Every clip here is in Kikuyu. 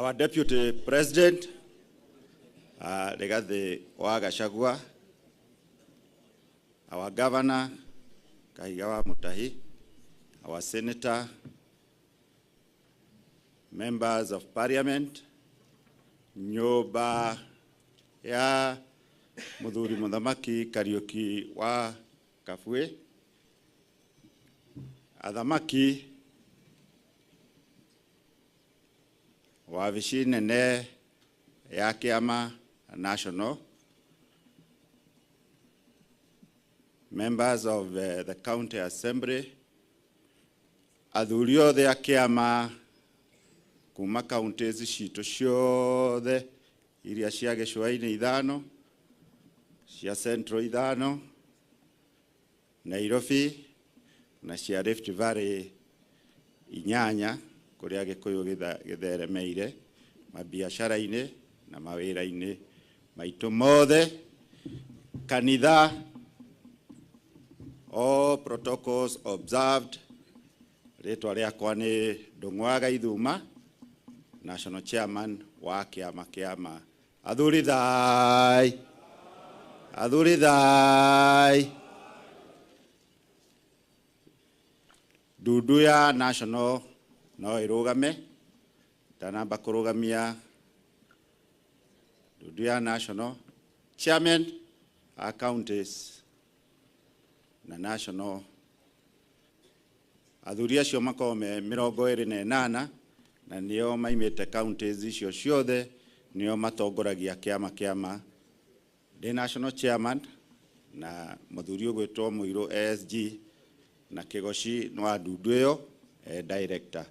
Our Deputy President, Rigathi wa Gachagua, our Governor, Kahiga wa Mutahi, our Senator, Members of Parliament, nyũmba ya Mũthuri Mũthamaki Kariuki wa Kabwe, athamaki, wabici nene ya kĩama national, members of the county assembly, athuri othe a kĩama kuma counties citũ ciothe iria cia gĩcũa-inĩ ithano, cia Central ithano, Nairobi na cia Rift Valley inyanya, kũrĩa Gĩkũyũ gĩtheremeire mabiacara-inĩ na mawĩra-inĩ maitũ mothe, kanitha, all protocols observed. Rĩtwa rĩakwa nĩ Ndung'u wa Gaithuma, National Chairman wa kĩama kĩama. Athuri thai, athuri thai. Ndundu ya National no ĩrũgame, ndanamba kũrũgamia ndundu ya National Chairman a counties na National. Athuri acio makoragwo me mĩrongo ĩrĩ na ĩnana na nĩo maimĩte counties icio ciothe, nĩo matongoragia kĩama kĩama. Ndĩ National Chairman na mũthuri ũgwĩtwo Mũirũ SG na Kĩgoci nĩ wa ndundu ĩyo, director.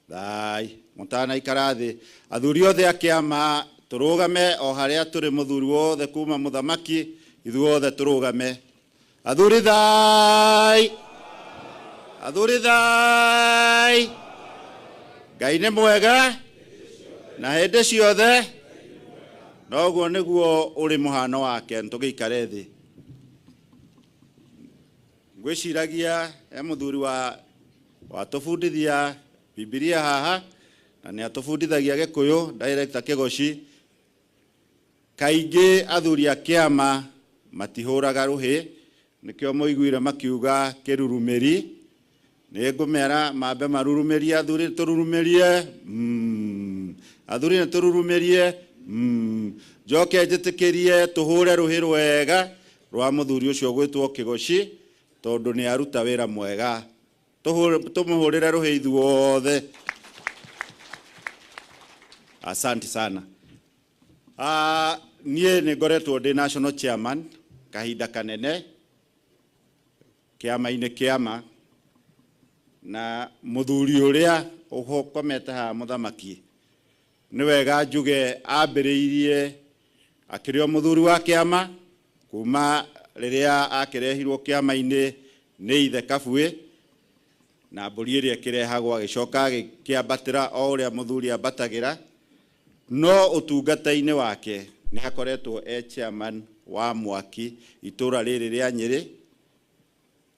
Thai, mũtanaikara thĩ, athuri othe a kĩama tũrũgame o harĩa tũrĩ, mũthuri wothe kuma mũthamaki, ithuothe tũrũgame. Athuri thai, athuri thai. Ngai nĩ mwega na hĩndĩ ciothe, noguo nĩguo ũrĩ mũhano wake. Tũgĩikare thĩ. Ngwĩciragia he mũthuri wa watũbundithia Bibilia haha na nĩ atũbundithagia Gĩkũyũ, director Kĩgoci. Kaingĩ athuri a kĩama matihũraga rũhĩ, nĩkĩo mũiguire makiuga kĩrurumĩri. Nĩ ngũmera mambe marurumĩrie, athuri tũrurumĩrie, athuri nĩ tũrurumĩrie, njoke njĩtĩkĩrie tũhũre rũhĩ rwega rwa mũthuri ũcio ũgwĩtwo Kĩgoci, tondũ nĩ aruta wĩra mwega. Tũmũhũrĩre rũhĩ ithuothe. Asante sana. Niĩ nĩ ngoretwo ndĩ National Chairman kahinda kanene kĩama-inĩ kĩama, na mũthuri ũrĩa ũkomete haha mũthamaki, nĩ wega njuge ambĩrĩirie akĩrĩ o mũthuri wa kĩama kuma rĩrĩa akĩrehirwo kĩama-inĩ nĩ ithe Kabwe, na mbũri ĩrĩa ĩkĩrehagwo agĩcoka agĩkĩambatĩra o ũrĩa mũthuri ambatagĩra. No ũtungata-inĩ wake nĩ akoretwo e chairman wa Mwaki itũra rĩrĩ rĩa Nyĩrĩ,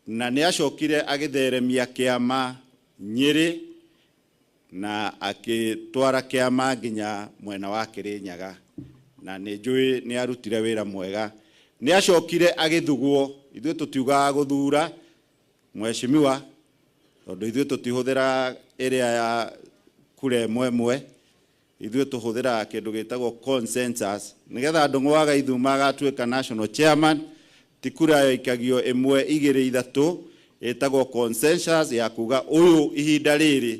na nĩ acokire agĩtheremia kĩama Nyĩrĩ na akĩtwara kĩama nginya mwena wa Kĩrĩnyaga, na nĩ njũĩ nĩ arutire wĩra mwega. Nĩ acokire agĩthugwo. Ithuĩ tũtiugaga gũthura mheshimiwa, tondũ ithuĩ tũtihũthĩra ĩrĩa ya kura ĩmwe ĩmwe, ithuĩ tũhũthĩraga kĩndũ gĩtagwo consensus, nĩgetha Ndung'u wa Gaithuma agatuĩka National Chairman. Ti kura yaikagio ĩmwe igĩrĩ ithatũ, ĩtagwo consensus ya kuga ũyũ ihinda rĩrĩ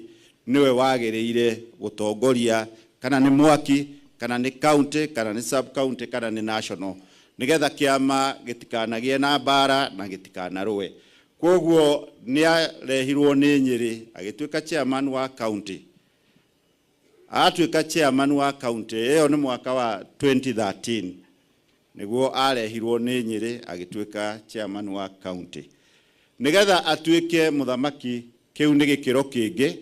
nĩwe wagĩrĩire gũtongoria, kana nĩ Mwaki, kana nĩ county, kana nĩ sub county, kana nĩ national, nĩgetha kĩama gĩtikanagĩe na mbara na gĩtikanarũe. Koguo nĩ arehirwo nĩ Nyĩrĩ agĩtuĩka chairman wa county. Atuĩka chairman wa county ĩyo nĩ mwaka wa 2013 nĩguo arehirwo nĩ Nyĩrĩ agĩtuĩka chairman wa county. Nĩgetha atuĩke mũthamaki, kĩu nĩ gĩkĩro kĩngĩ,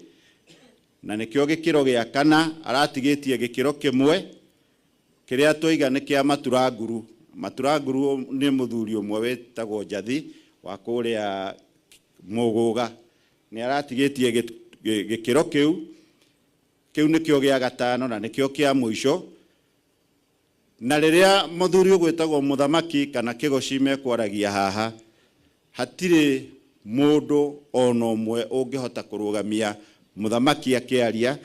na nĩkĩo gĩkĩro gĩa kana. Aratigĩtie gĩkĩro kĩmwe kĩrĩa twaiga nĩ kĩa Maturanguru. Maturanguru nĩ mũthuri ũmwe wĩtagwo Njathi wa kũrĩa Mũgũga, nĩ aratigĩtie gĩkĩro kĩu. Kĩu nĩkĩo gĩa gatano na nĩkĩo kĩa mũico. Na rĩrĩa mũthuri ũgwĩtagwo mũthamaki kana kĩgoci mekwaragia haha, hatirĩ mũndũ ona ũmwe ũngĩhota kũrũgamia mũthamaki akĩaria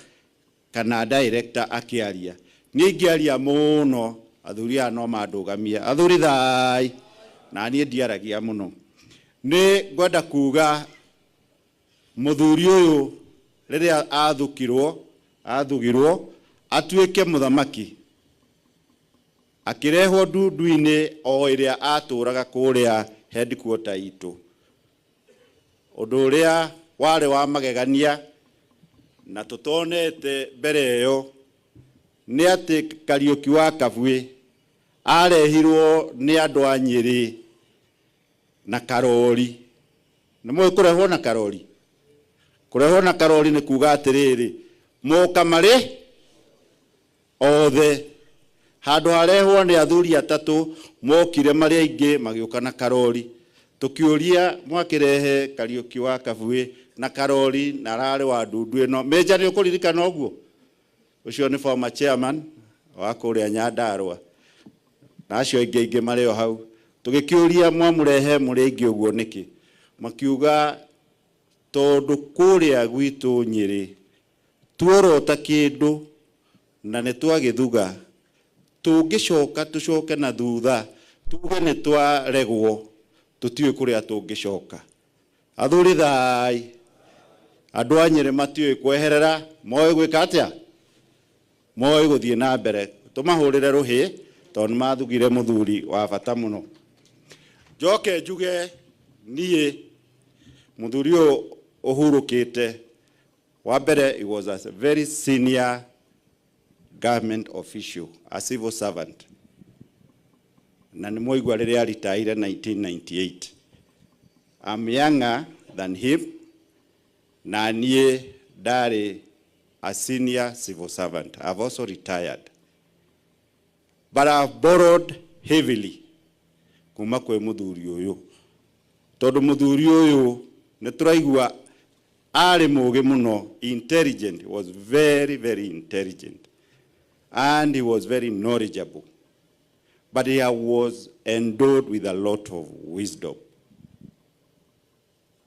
kana director akĩaria. Niĩ ingĩaria mũno, athuri aya no mandũgamie. Athuri thai, na niĩ ndiaragia mũno. Nĩ ngwenda kuga mũthuri ũyũ rĩrĩa athugirwo atuĩke mũthamaki, akĩrehwo ndundu-inĩ o ĩrĩa atũraga kũrĩa headquarter itũ. Ũndũ ũrĩa warĩ wa magegania na tũtonete mbere ĩyo nĩ atĩ Kariũki wa Kabwe arehirwo nĩ andũ a Nyĩrĩ na karori. Nĩ mũĩ kũrehwo na karori? Kũrehwo na karori nĩ kuga atĩrĩrĩ, moka marĩ othe. Handũ harehwo nĩ athuri atatũ mokire marĩ aingĩ magĩũka na karori. Tũkĩũria mwakĩrehe Kariũki wa Kabwe na karori na ararĩ wa ndundu ĩno. Meja nĩ ũkũririkana ũguo? Ũcio nĩ former chairman wa kũrĩa Nyandarua. Na acio aingĩ aingĩ marĩ o hau. Tũgĩkĩũria mwamũrehe mũrĩ aingĩ ũguo nĩkĩ? Makiuga tondũ kũrĩa gwitũ Nyĩrĩ tuorota kĩndũ na nĩ twagĩthuga, tũngĩcoka tũcoke na thutha tuge nĩ twaregwo, tũtiũĩ kũrĩa tũngĩcoka. Athuri thai, andũ a Nyĩrĩ matiũĩ kweherera, moĩ gwĩka atĩa? Moĩ gũthiĩ na mbere. Tũmahũrĩre rũhĩ tondũ nĩ mathugire mũthuri wa bata mũno. Njoke njuge niĩ mũthuri ũyũ ũhurũkĩte, wa mbere he was a very senior government official, a civil servant. Na nĩ mwaigua rĩrĩa aritaire 1998. I'm younger than him, na niĩ ndarĩ a senior civil servant. I've also retired. But I've borrowed heavily kuma kwĩ mũthuri ũyũ. Tondũ mũthuri ũyũ nĩ tũraigua arĩ mũgĩ mũno, intelligent, he was very, very intelligent. And he was very knowledgeable. But he was endowed with a lot of wisdom.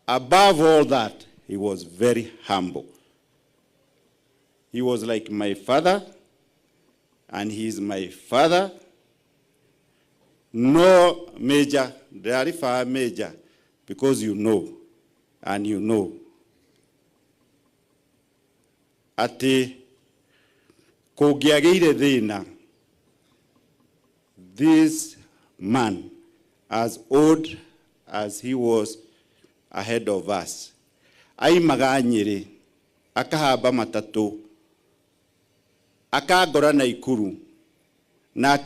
Above all that, he was very humble. He was like my father, and he is my father. No major, they are major, because you know, and you know. Atĩ kũngĩagĩire thĩna, this man, as old as he was ahead of us, aimaga Nyĩrĩ, akahamba matatũ, akangora Naikuru, na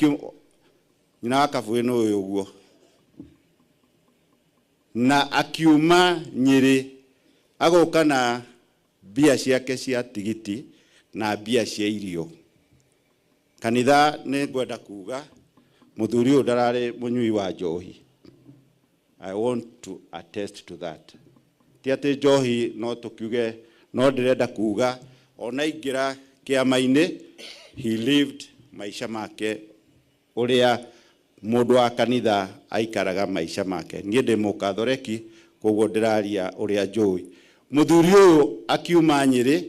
nyina wa Kabwe nĩ ũyũ ũguo, na akiuma Nyĩrĩ agoka na mbia ciake cia tigiti na mbia cia irio. Kanitha nĩ ngwenda kuga mũthuri ũyũ ndararĩ mũnyui wa njohi. I want to attest to that. Ti atĩ njohi no tũkiuge, no ndĩrenda kuga ona aingĩra kĩama-inĩ, he lived maisha make ũrĩa mũndũ wa kanitha aikaraga maica make. Niĩ ndĩ mũkathoreki, koguo ndĩraria ũrĩa njũĩ. Mũthuri ũyũ akiuma Nyĩrĩ,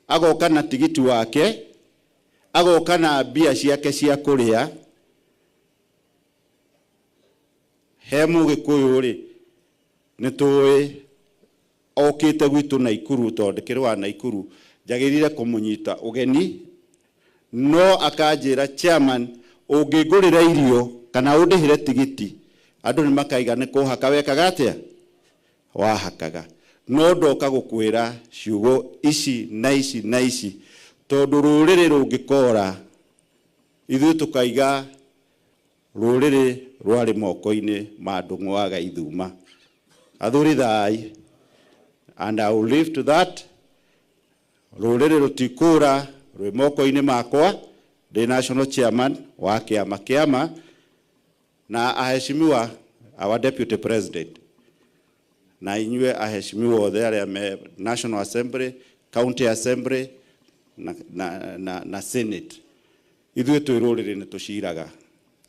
agoka na tigiti wake, agoka na mbia ciake cia kũrĩa. He Mũgĩkũyũ rĩ, nĩ tũĩ okĩte gwitũ Naikuru, tondũ ndĩkĩrĩ wa Naikuru, njagĩrĩire kũmũnyita ũgeni, no akanjĩra chairman, ũngĩngũrĩra irio kana ũndĩhĩre tigiti, andũ nĩ makaiga nĩ kũhaka wekaga atĩa? Wahakaga. No ndoka gũkwĩra ciugo ici na ici na ici, tondũ rũrĩrĩ rũngĩkora, ithuĩ tũkaiga rũrĩrĩ rwarĩ moko-inĩ ma Ndũng'ũ wa Gaithuma. Athuri thai, and I will live to that. Rũrĩrĩ rũtikũra rwĩ moko-inĩ makwa, ndĩ national chairman wa kĩama kĩama, na aheshimiwa our deputy president, na inyuĩ aheshimiwa othe arĩa me National Assembly, County Assembly, na Senate. Ithuĩ twĩ rũrĩrĩ nĩ tũciraga,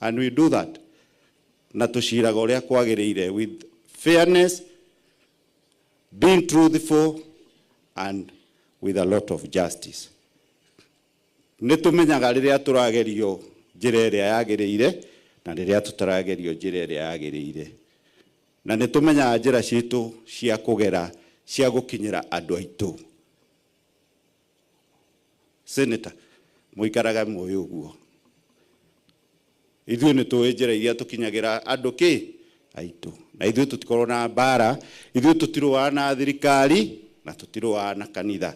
and we do that, na tũciraga ũrĩa kwagĩrĩire, with fairness, being truthful and with a lot of justice. Nĩ tũmenyaga rĩrĩa tũragerio njĩra ĩrĩa yagĩrĩire na rĩrĩa tũtaragerio njĩra ĩrĩa yagĩrĩire, na nĩ tũmenyaga njĩra citũ cia kũgera cia gũkinyĩra andũ aitũ. Senator, mũikaraga muoyo ũguo. Ithuĩ nĩ tũĩ njĩra iria tũkinyagĩra andũ kĩ aitũ, na ithuĩ tũtikorwo na mbara, ithuĩ tũtirũaga na thirikari na tũtirũaga na kanitha.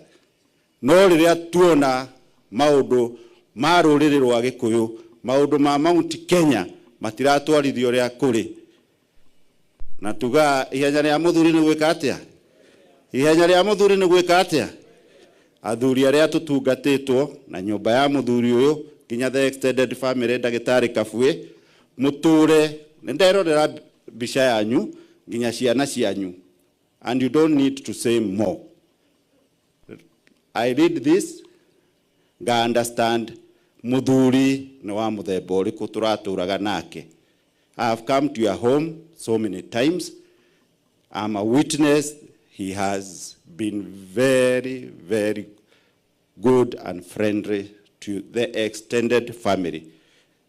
No rĩrĩa tuona maũndũ ma rũrĩrĩ rwa Gĩkũyũ, maũndũ ma Mount Kenya matiratwarithio ũrĩa kũrĩ, na tuga ihenya rĩa mũthuri nĩ gwĩka atĩa? Ihenya rĩa mũthuri nĩ gwĩka atĩa? Athuri arĩa tũtungatĩtwo na nyũmba ya mũthuri ũyũ nginya the extended family, ndagĩtarĩ Kabue, mũtũre nĩ nderorera mbica yanyu nginya ciana cianyu, and you don't need to say more. I read this nga understand mũthuri nĩ wa mũthemba ũrĩkũ tũratũraga nake. I have come to your home so many times. I'm a witness. He has been very, very good and friendly to the extended family.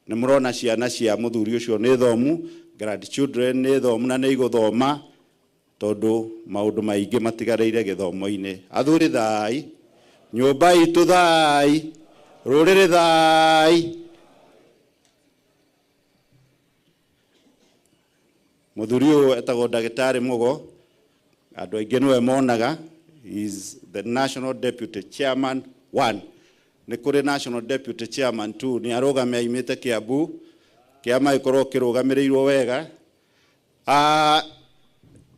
Nĩ mũrona ciana cia mũthuri ũcio nĩ thomu, grandchildren nĩ thomu na nĩ igũthoma, tondũ maũndũ maingĩ matigarĩire gĩthomo-inĩ. Athuri thai, nyũmba itũ thai, rũrĩrĩ thai. Mũthuri ũyũ etagwo ndagĩtarĩ Mugo, andũ aingĩ nĩwe monaga. He is the national deputy chairman 1. Nĩ kũrĩ national deputy chairman 2, nĩ arũgame aimĩte Kiambu, kĩama gĩkorwo kĩrũgamĩrĩirwo wega.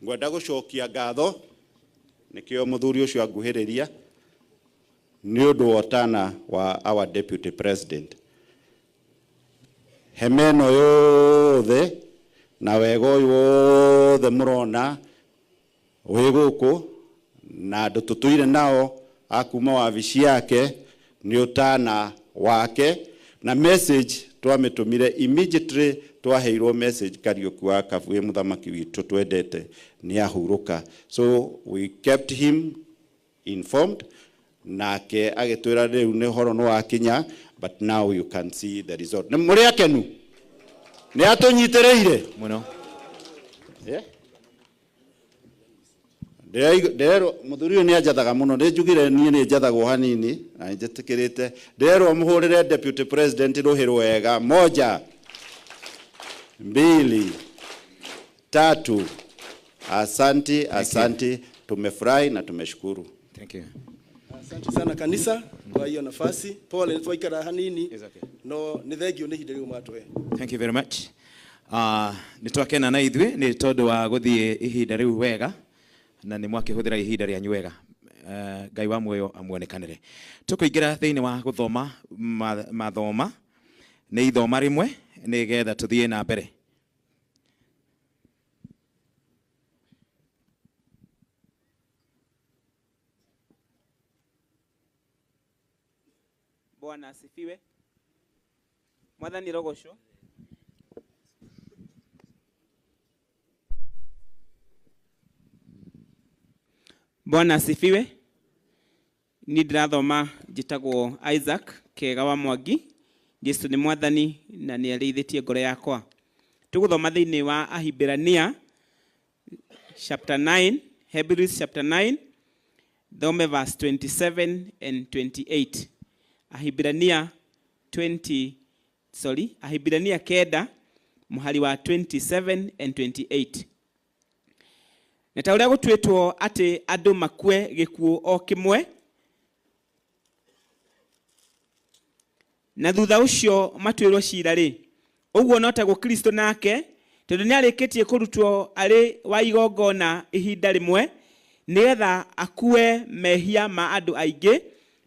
Ngwenda gũcokia ngatho nĩkĩo mũthuri ũcio anguhĩrĩria nĩ ũndũ wa ũtana wa our deputy president. Hema ĩno yothe na wega ũyũ wothe mũrona wĩ gũkũ na andũ tũtũire nao a kuma wabici yake nĩ ũtana wake, na message twamĩtũmire immediately twaheirwo message Kariũki wa Kabue mũthamaki witũ twendete nĩ ahurũka. So we kept him informed, nake agĩtwĩra rĩu nĩ ũhoro nĩ wakinya, but now you can see the result. Nĩ mũrĩ akenu? Nĩ atũnyitĩrĩire mũno. Yeah. Nderwo mũthuri ũyũ nĩ anjathaga mũno, nĩ njugire niĩ nĩ njathagwo hanini na nĩ njĩtĩkĩrĩte. Nderwo mũhũrĩre deputy president rũhĩ rwega. 1, 2, 3. Asanti, asanti, tumefurahi na tumeshukuru. Thank you. Asante sana kanisa kwa hiyo nafasi. Pole nitwaikara hanini. It's okay. No nĩ thengio nĩ ihinda rĩu mwatũhe. Thank you very much. Nĩ twakena na ithuĩ nĩ tondũ wa gũthiĩ ihinda rĩu wega na nĩ mwakĩhũthĩra ihinda rĩanyu wega. Ngai wa muoyo amuonekanĩre. Tũkũingĩra thĩinĩ wa gũthoma mathoma nĩ ithoma rĩmwe nĩgetha tũthiĩ na mbere. Bwana asifiwe. Mwathani rogocwo. Bwana asifiwe. Ni ndĩrathoma njĩtagwo Isaac Kega wa Mwangi. Jesu nĩ mwathani na nĩ arĩithĩtie ngoro yakwa. Tũgũthoma thĩinĩ wa Ahibirania chapter 9, Hebrews chapter 9, thome verse 27 and 28. Ahibirania 20, sorry, Ahibirania 9 mũhari wa 27 and 28. Na ta ũrĩa gũtuĩtwo atĩ andũ makue gĩkuũ o kĩmwe, na thutha ũcio matuĩrwo cira rĩ, ũguo no taguo Kristo nake, tondũ nĩarĩkĩtie kũrutwo arĩ wa igongona ihinda rĩmwe, nĩgetha akue mehia ma andũ aingĩ,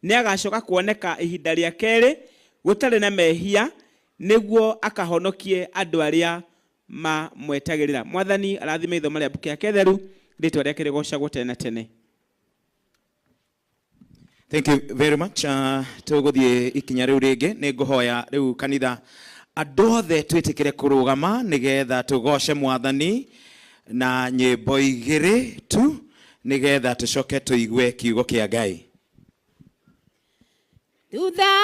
nĩagacoka kuoneka ihinda rĩa kerĩ gũtarĩ na mehia, nĩguo akahonokie andũ arĩa mamwetagĩrĩra. Mwathani arathime ithomo rĩa mbuku yake theru, rĩtwa rĩake rĩgocagwo tene na tene. Thank you very much. Tũgũthiĩ ikinya rĩu rĩngĩ nĩ ngũhoya rĩu kanitha andũ othe twĩtĩkĩre kũrũgama nĩgetha tũgoce mwathani na nyĩmbo igĩrĩ tu nĩgetha tũcoke tũigue kiugo kĩa Ngai. Thutha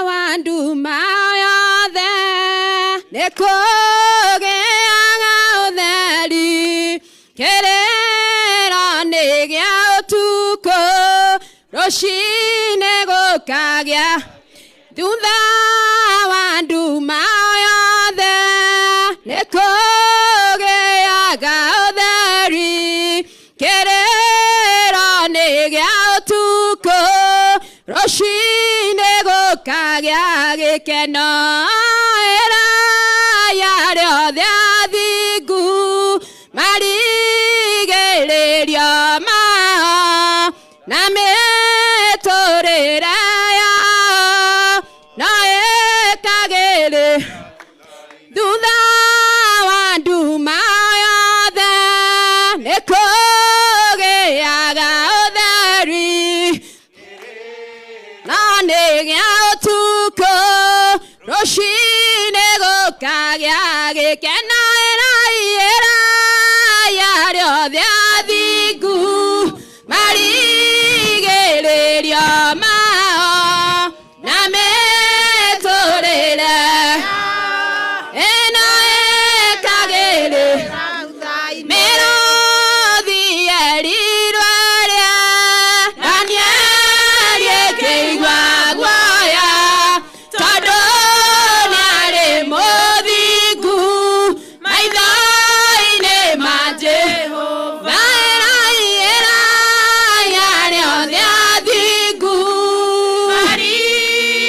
wa nduma yothe nĩ kũgĩaga ũtheri, kĩrĩro nĩ gĩa ũtukũ, rũcinĩ gũkagĩa. Thutha wa nduma yothe nĩ kũgĩaga ũtheri, kĩrĩro nĩ gĩa ũtukũ, rũcinĩ gũkagĩa gĩkeno. Ĩra ya rĩothe athingu marigĩrĩrio mao, na mĩtũrĩre yao no ĩkagĩrĩ. Thutha wa nduma yothe nĩ kũgĩaga ũtheri, no nĩ gĩa ũtukũ, rũcinĩ gũkagĩa gĩkeno. Ĩra ya rĩothe athingu marigĩrĩrio mao, na mĩtũrĩre ĩno ĩkagĩrĩ. Mĩrũthi yerirwo ĩrĩa Danieli ĩkĩigua guoya, tondũ nĩarĩ mũthingu maitho-inĩ ma Jehova. Ĩra ya rĩothe athingu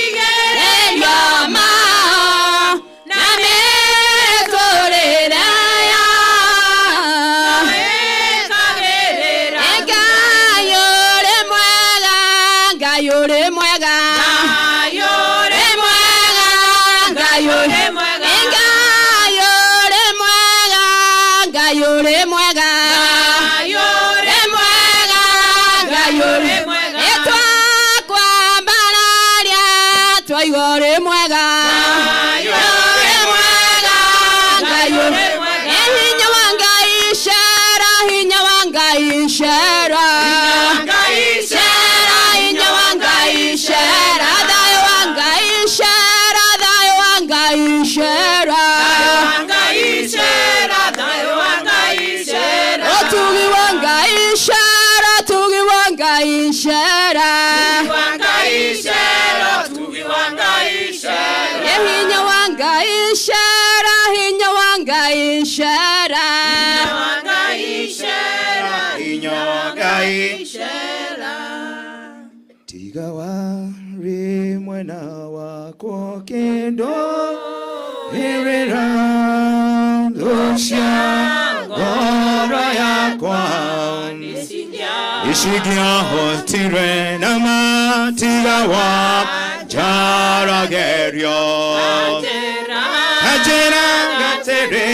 marigĩrĩrio mao, na mĩtũrĩre yao. Ngai ũrĩ mwega, Ngai ũrĩ mwega, Ngai ũrĩ mwega, Ngai ũrĩ mwega, Ngai ũrĩ mwega, Ngai ũrĩ mwega, Ngai ũrĩ mwega, Ngai ũrĩ mwega. Ĩtwakwambararia twaigua ũrĩ mwega, Ngai ũrĩ mwega, Ngai ũrĩ mwega. Hinya wa Ngai cera, hinya wa Ngai cera, cera, hinya wa Ngai cera, thayũ wa Ngai cera, thayũ wa Ngai cera, ũtugi wa Ngai cera, ũtugi wa Ngai cera, hinya wa Ngai cera, hinya wa Ngai cera. Hinya wa Ngai tiga warĩ mwena wakwa kĩndũ ĩrĩra thũ cia ngoro yakwa icingĩahotire na matiga wa njaragerio kanjĩra gatĩrĩ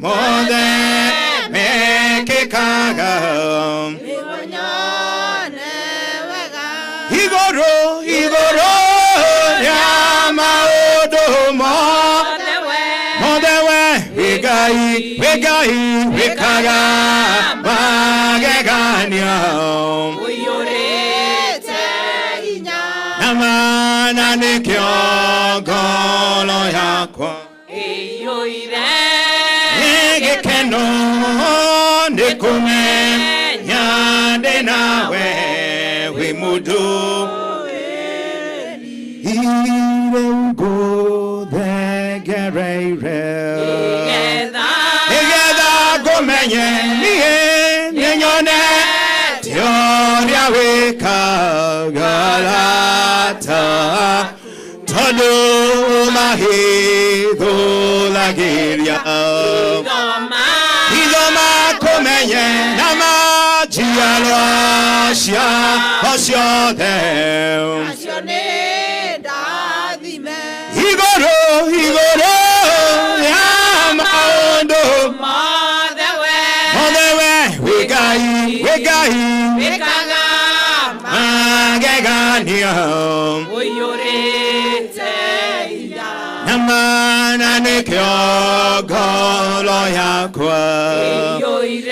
mothe mekĩkaga igũrũ igũrũ rĩa maũndũ mothe we wĩ Ngai wĩ Ngai wĩkaga magegania na mana nĩkĩo ngoro yakwa nĩ gĩkeno nĩ kũmenya ndĩ nawe wĩ mũndũ ire ngũthengereire nĩgetha ngũmenye niĩ nĩnyone ti ũrĩa wĩkaga rata tondũ mahithũragĩria hitho makũmenye na majiarwa ciao ciothe igũrũ igũrũ ya maũndũ mothe we wĩ Ngai wĩ Ngai magegania ũiyũrĩte hinya na mana nĩkĩo ngoro yakwa ĩiyũire.